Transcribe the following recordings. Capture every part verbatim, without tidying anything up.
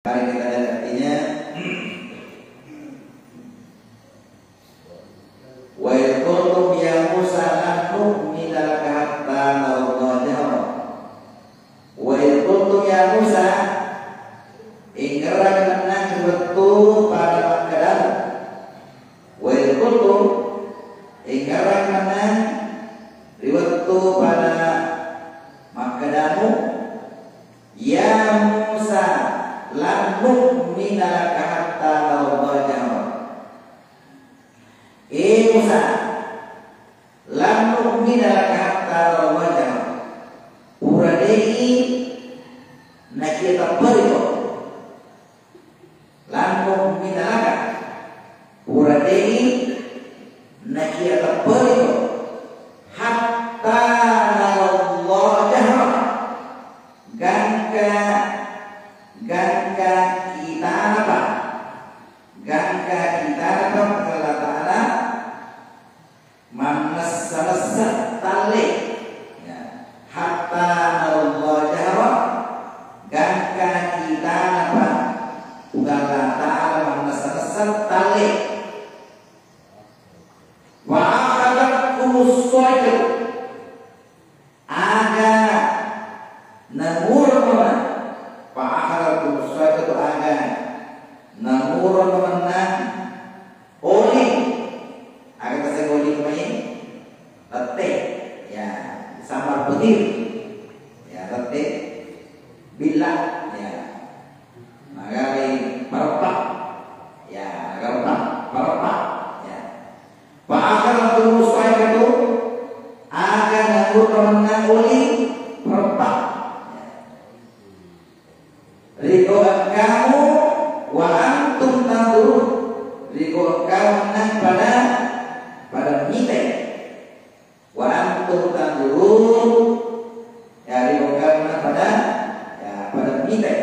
Mari kita lihat artinya. Wa idh qultum ya Musa lan nu'mina laka hatta narallaha jahra. Wa idh qultum ya Musa, ingerang mennang ri wettu pada makkedamu. Wa idh qultum, ingerang mennang ri wettu pada makkedamu, ya Musa, lan nu'mina laka hatta narallaha jahra. E Musa, lan nu'mina laka hatta narallaha jahra. Pura de'i nakia tepperiko. Lan nu'mina laka. Pura de'i nakia tepperiko. Hatta narallaha jahra. Gangka, gangka kitanapa. Gangka kitanapa Allah Ta'ala mannessa-nessa talle. Ya. Hatta narallaha jahra, gangka kitanapa Puang Allah Ta'ala mannessa-nessa talle. Wa akhadhatkumus sa'iqatu. Aga nanguro mennang, fa akhadhatkumus sa'iqatu, aga nanguro mennang oli. Aga taseng oli mai? Tette. Ya, samar petir. Ya, tette. Billa. Ya. Magari pareppa. Ya, pareppa, pareppa. Ya. Fa akhadhatkumus sa'iqatu, aga nanguro mennang oli pareppa. Ri gau'na kamu, wa antum tanzurun. Ri gau'na kamu mennang pada, pada mitai. Wa antum tanzurun, ya, ri gau'na kamu mennang pada, ya, pada mitai.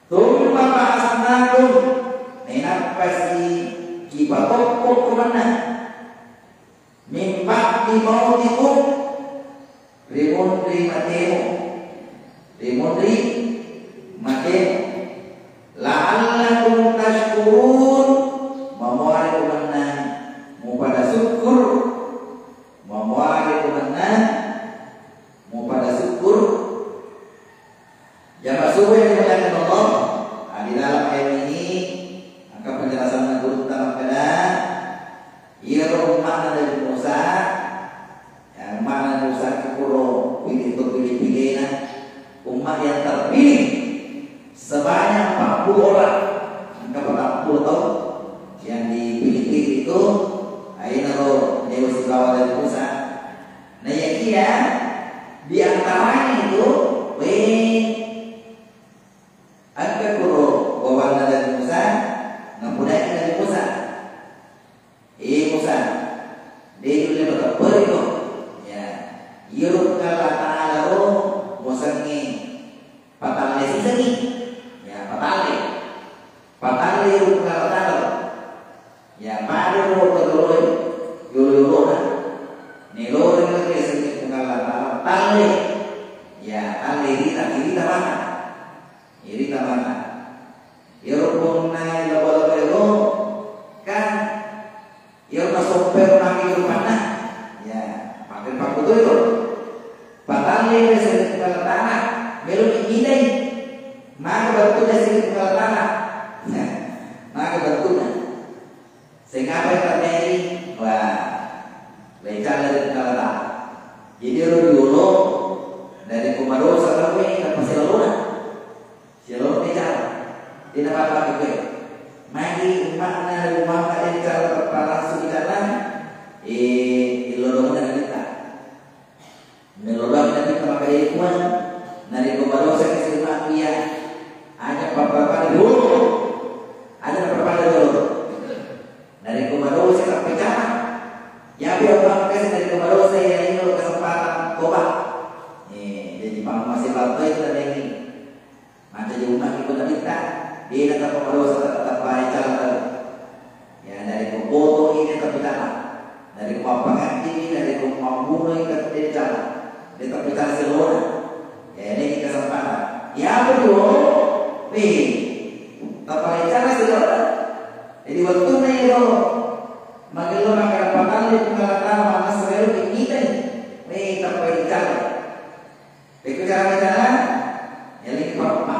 Tsumma ba'atsnakum, nainappasi kipatokkokko mennang. Min ba'di mautikum, ri munri matemu, ri munri matemu. La'allakum tashkurun, mamuareku mennang mupada syukur, mamuareku mennang mupada syukur. Jamaah subuh yang dimuliakan Allah, ah, di dalam ayat ini, engka penjelasanna gurutta makkeda, iyaro umma'na Nabi Musa, ya, umma'na Nabi Musa kuro pili-, pili-pilena, umat yang terpilih sebanyak empat puluh orang, engka patappulo tau yang dipilih-pilih itu, ah, iyanaro dewa sibawa Nabi Musa. Naiyakiya di antaranya itu, we, engka kuro wawanna Nabi Musa, napudaiki Nabi Musa, "Eh Musa, de nulle matepperiko. Ya, iyaro Puang Allah Ta'ala ro musengnge patalle sisengngi. Ya, patalle. Patalle ro Puang Allah Ta'ala ro." Ya, pada ro toloi, yolo-yolona. Neloreng ro yasengnge Puang Allah Ta'ala, talle. Ya, talle rita, irita mata. Irita mata. Iyaro ponna laba-laba ero, kan iyaro nasoppero magi rupanna. Ya, pakai pakkuto ero. Patalle ro yasengnge Puang Allah Ta'ala, melo ni idai. Maka bettu'na yasengnge Puang Allah Ta'ala. Ya, maka bettu'na. Sengapa yang terjadi? Wah, lecalla ri Puang Allah Ta'ala. Jadi, ero riolo, dari ko madosa tauwe, nappa silolona. Silolona lecalla. Dena papa koe. Magi umma'na Nabi Muhammad yang cara terpalangsung di jalan, eh, ilolona kita. Melo doang Nabitta makkeda, "Puang, narekko madosaki sining umma'ku iya, aja pappada-pada dulu. Aja pappada-pada dulu. Narekko madosa, tappa cama. Yapi umma'ku kasi narekko madosa, iya lino kesempatan toba." Eh, jadi pammasé battoé itu tadi. Mancaji umma'ki ko Nabitta, dé' natappa madosa, tappa-tappa icalla tau. Ya, narekko potoi, dé' tappa icalla. Narekko mappangaddimi, narekko mabbunoi, dé' tappa icalla. Dé' tappa icalla silolona. Ya, ini kesempatan. Ya, betul. Eh, tappa rencana sih, Pak. Jadi, wettunna ero magello makkeda patalli Puang Allah Ta'ala, manessa ero mitai. Eh, tappa rencana. Pekko cara rencana, ya, lagi pareppa.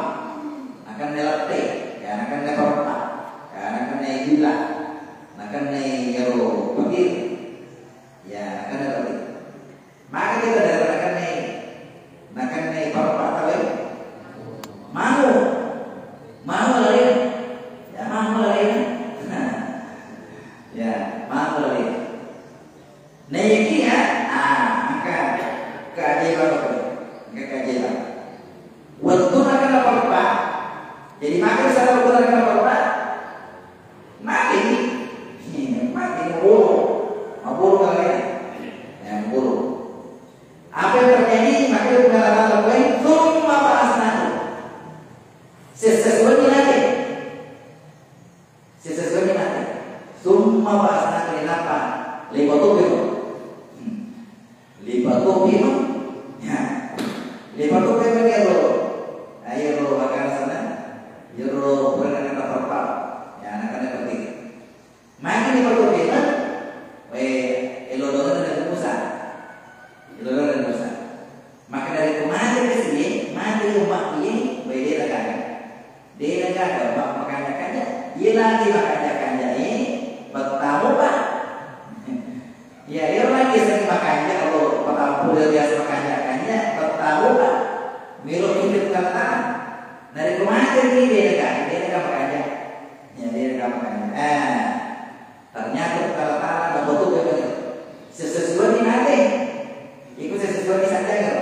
Akan nelette, ya, akan ne pareppa. Ya, akan ne gula. Akan ne ero petir. Ya, akan ne petir. Maka kita dari nakennai, nakennai pareppa tawwe. Mau, mau lalena. Ya, mau lalena. Nah, ya, mau lalena. Nah, iya, ah, maka keajaiban apa? Maka keajaiban. Wettu nakennai pareppa. Jadi, maka salah wettu nakennai pareppa. Mate ni. Iya, mate ni, maburu. Maburu kalian. Ya, maburu. Apa yang terjadi? Maka dia berkata, "Tsumma ba'atsnahu." Sesuai ni mate. Sesuai ni mate. "Tsumma ba'atsnahu." Kenapa? Lepa tu, lepa. Hmm. Lepa tu, lepa. Ya. Lepa tu, lepa dia tu. Ayo, lo makan sana. Yo, lo pernah kena pareppa. Ya, anak-anak penting. Magi ni perlu beta, we, elolona Nabi Musa. Elolona Nabi Musa. Maka dari ko mate kasi, mate yo mak ye, we, de' nagaga. De' nagaga, mak makanja-kanja. Ye lagi makanja-kanja ni, bertamu, Pak. Ya, ye lagi sering makanja, Allah, pertamu, dia biasa makanja-kanja, bertamu, Pak. Melo hidup kata. Dari ko mate ni, de' nagaga, de' nagaga makanja. Ya, de' nagaga makanja. Ah. Ternyata Puang Allah Ta'ala napotupi bene. Sesuai ni mate. Iku sesuai ni sajjang, ya.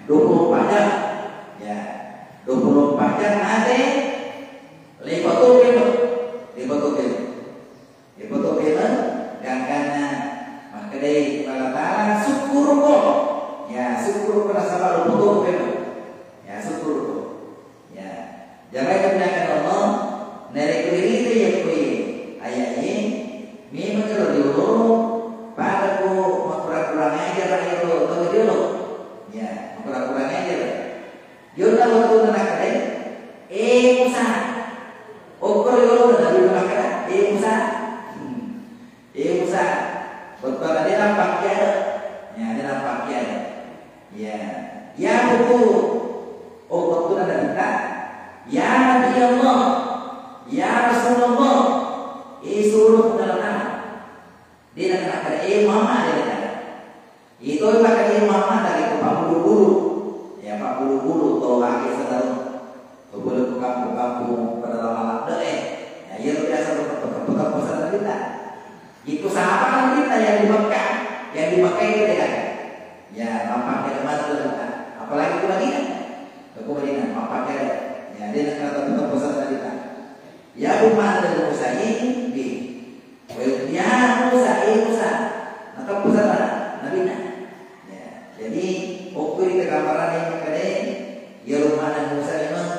Dua puluh empat jam. Ya. Dua puluh empat jam mate. Lepa tu bene. Lepa tu bene. Lepa tu bene. Gangkanna makkedai Puang Allah Ta'ala, "Syukuruko." Ya, syukuruko nasaba lepa tu bene. Ya, syukuruko. Ya. Jamaah yang dimuliakan Allah, narekko irita iya koe ayat iye, memang ero riolo, pada ko makurang-kurang ajar ero tau riolo. Ya, makurang-kurang ajar. Yonna waktu nakkeda, "Eh, Musa." Okko riolo nabi makkeda, "Eh, Musa." Hmm. Eh, Musa, bettuanna de' nappakkiado. Ya, de' nappakkiado. Ya. Ya, buku. Oh, bettuanna Nabitta. Ya Nabi Allah. Ya Rasulullah. Eh, suruh dalam nama. De' nakkeda, eh, Muhammad, de' nakkeda. Itu makkeda Muhammad dari ko pabburu-buru. Ya, pabburu-buru, to ake sedang. To boleh ko kampung-kampung pedalaman ladde, eh. Ya, iya biasa peteng-peteng pesan Nabitta. Itu sahabat Nabitta yang di Mekah, yang di Mekah itu dia. Ya, mampang ke mana Nabitta. Apalagi ke Madinah. Ke Madinah, mampang ke. Ya, dia nak kata peteng pesan Nabitta. Ya, Muhammad dan Musa ini, di Wé, ya Musa, eh Musa, nateppu sana Nabina. Ya, jadi, okko ri kegamaran yang makkeda, ya rumahna Musa memang,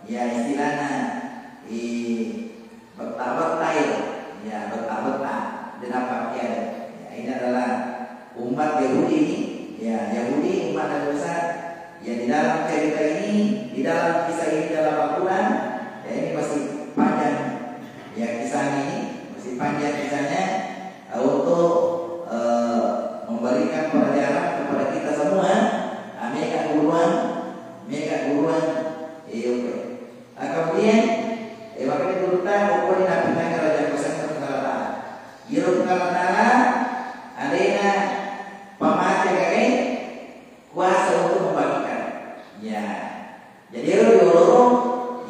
ya istilahna, eh, betta-betta ya, ya betta-betta, de' nappakkiado. Ya, ini adalah umat Yahudi ini, ya Yahudi umat Nabi Musa, ya di dalam cerita ini, di dalam kisah ini dalam Al-Quran, ya ini masih panjang. Ya, kisahnya ini masih panjang kisahnya, eh, untuk, eh, memberikan pelajaran kepada kita semua. Ah, mega guruan, mega guruan, eh, oke. Ah, kemudian, eh, makanya gurutta, pokoknya nabi tanya raja kuasa Allah Ta'ala. Iro Allah Ta'ala, alena pamate gare, kuasa untuk membangkitkan. Ya. Jadi, ero riolo,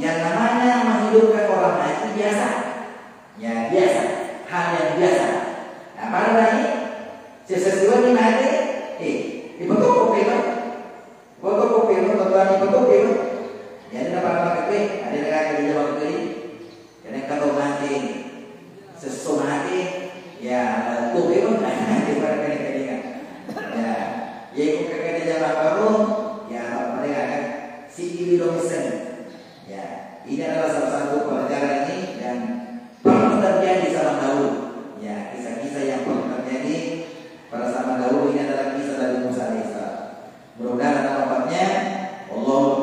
yang namanya menghidupkan orang mati biasa. Ya, biasa. Hal yang biasa. Nah, pada tadi, sesuai ni mate, eh, ipotoko pema. Ipotoko pema, tonton ipotoko pema. Jadi, apa nama kete? Ada yang kata dia waktu ini. Karena kalau mati, sesuatu mati, ya, tuh memang ada di mana kena kena. Ya, ya, ikut ke kerja jamaah baru, ya, mereka kan si Dili Dongsen. Ya, ini adalah salah satu pelajaran ini yang pernah terjadi sama dahulu. Ya, kisah-kisah yang pernah terjadi pada zaman dahulu ini adalah kisah dari Musa alaihissalam. Mudah-mudahan ada manfaatnya. Wallahu